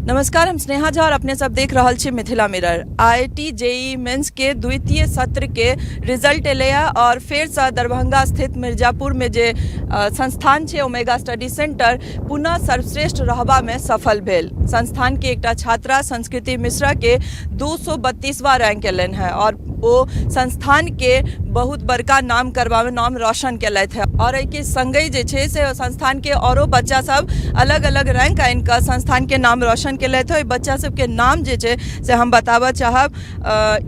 नमस्कार, हम स्नेहा झा और अपने सब देख रहल छी Mithila mirror. IIT JEE mains के द्वितीय सत्र के रिजल्ट एलैया और फेरसँ दरभंगा स्थित मिर्जापुर में जे संस्थान छै ओमेगा स्टडी सेंटर, पुनः सर्वश्रेष्ठ रहबा में सफल भेल। संस्थान के एकटा छात्रा संस्कृति मिश्रा के 232वां रैंक एलनि हेँ और ओ संस्थान के बहुत बड़का नाम करबा में, नाम रोशन केलथि हेँ। और एहिके संगहि जे छै से संस्थान के औरो बच्चा सब अलग अलग रैंक आनि कऽ संस्थान के नाम रोशन केलथि। ओहि बच्चा सबके नाम जे छै से हम बताबऽ चाहब,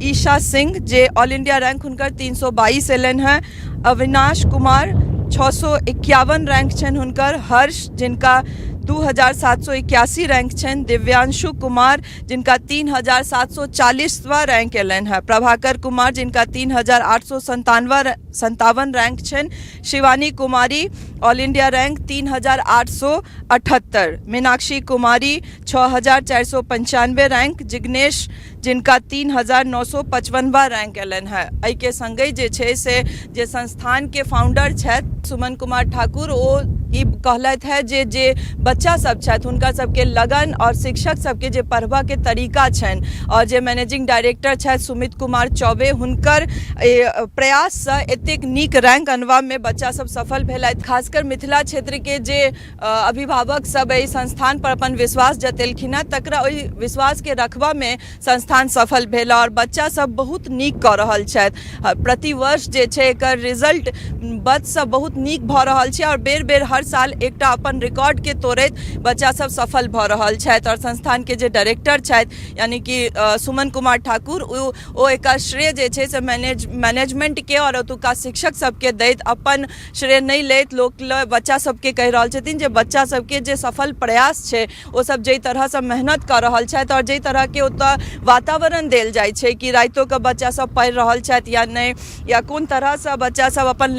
ईशा सिंह, जे ऑल इंडिया रैंक हुनकर 322 एलनि हेँ, अविनाश कुमार, 651 रैंक छनि हुनकर, हर्ष, जिनका 2781 रैंक छनि, दिव्यांशु कुमार, जिनका 3740वां रैंक एलनि हेँ, प्रभाकर कुमार, जिनका 3857 रैंक छनि, Shivani Kumari, all India rank 3878, Meenakshi कुमारी, 6495 रैंक, जिग्नेश, जिनका 3955वां रैंक एलनि हेँ। एहिके संगहि जे छै से जे संस्थानके फाउंडर छथि सुमन कुमार ठाकुर, ओ ई कहलथि हेँ जे जे बच्चा सब छथि, हुनका सबके लगन आओर शिक्षक सबके जे पढ़बऽके तरीका छनि आओर जे मैनेजिंग डायरेक्टर छथि सुमित कुमार चौबे, हुनकर प्रयाससँ एतेक नीक रैंक अनबामे बच्चा सब सफल भेलथि। खासकर मिथिला क्षेत्रके जे अभिभावक सब एहि संस्थान पर अपन विश्वास जतेलखिन हेँ, तकरा ओहि विश्वासके रखबामे संस्थान सफल भेल आओर बच्चा सब बहुत नीक कऽ रहल छथि। प्रतिवर्ष जे छै एकर रिजल्ट बदसँ बहुत नीक भऽ रहल छै आओर बेर बेर हर साल एकटा अपन रिकॉर्डके तोड़ैत बच्चा सब सफल भऽ रहल छथि। आओर संस्थानके जे डायरेक्टर छथि, यानि कि सुमन कुमार ठाकुर, ओ एकर श्रेय जे छै से मैनेजमेंटके आओर ओतुका शिक्षक सबके दैत, अपन श्रेय नहि लैत लोक लए बच्चा सबके कहि रहल छथिन जे बच्चा सबके जे सफल प्रयास छै, ओ सब जाहि तरहसँ मेहनत कऽ रहल छथि और जाहि तरहके ओतऽ वातावरण देल जाइ छै कि रातिओके बच्चा सब पढ़ि रहल छथि या नहि, या कोन तरहसँ बच्चा सब अपन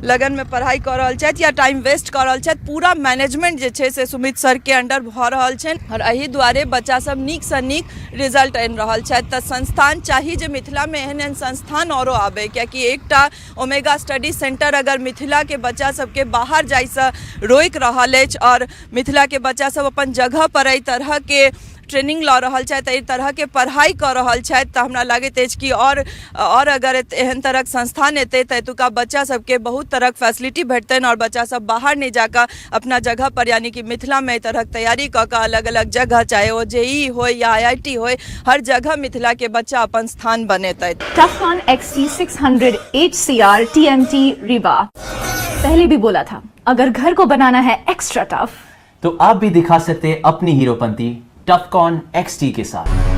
लगनमे पढ़ाइ कऽ रहल छथि या टाइम वेस्ट कऽ रहल छथि, पूरा मैनेजमेंट जे छै से सुमित सरके अंडर भऽ रहल छनि आओर एहि दुआरे बच्चा सब नीकसँ नीक रिजल्ट आनि रहल छथि। तऽ संस्थान चाही जे मिथिलामे एहन एहन संस्थान आओरो आबै, कियाकि एकटा ओमेगा स्टडी सेंटर अगर मिथिलाके बच्चा सबके बाहर जाइसँ रोकि रहल अछि आओर मिथिलाके बच्चा सब अपन जगह पर एहि तरहके ट्रेनिंग लऽ रहल छथि, एहि तरहके पढ़ाइ कऽ रहल छथि, तऽ हमरा लागैत अछि कि आओर अगर एहन तरहक संस्थान एतै तऽ एतुका बच्चा सबके बहुत तरहक फैसिलिटी भेटतनि आओर बच्चा सब बाहर नहि जाकऽ अपना जगह पर, यानी कि मिथिलामे एहि तरहक तैयारी कऽ कऽ अलग अलग जगह, चाहे ओ जे ई होइ या आईआईटी होइ, हर जगह मिथिलाके बच्चा अपन स्थान बनेतथि। Tufcon XT600 HCR TMT Rewa। पहले भी बोला था, अगर घर को बनाना है एक्स्ट्रा टफ, तो आप भी दिखा सकते हैं अपनी हीरोपंती टफकॉन XT के साथ।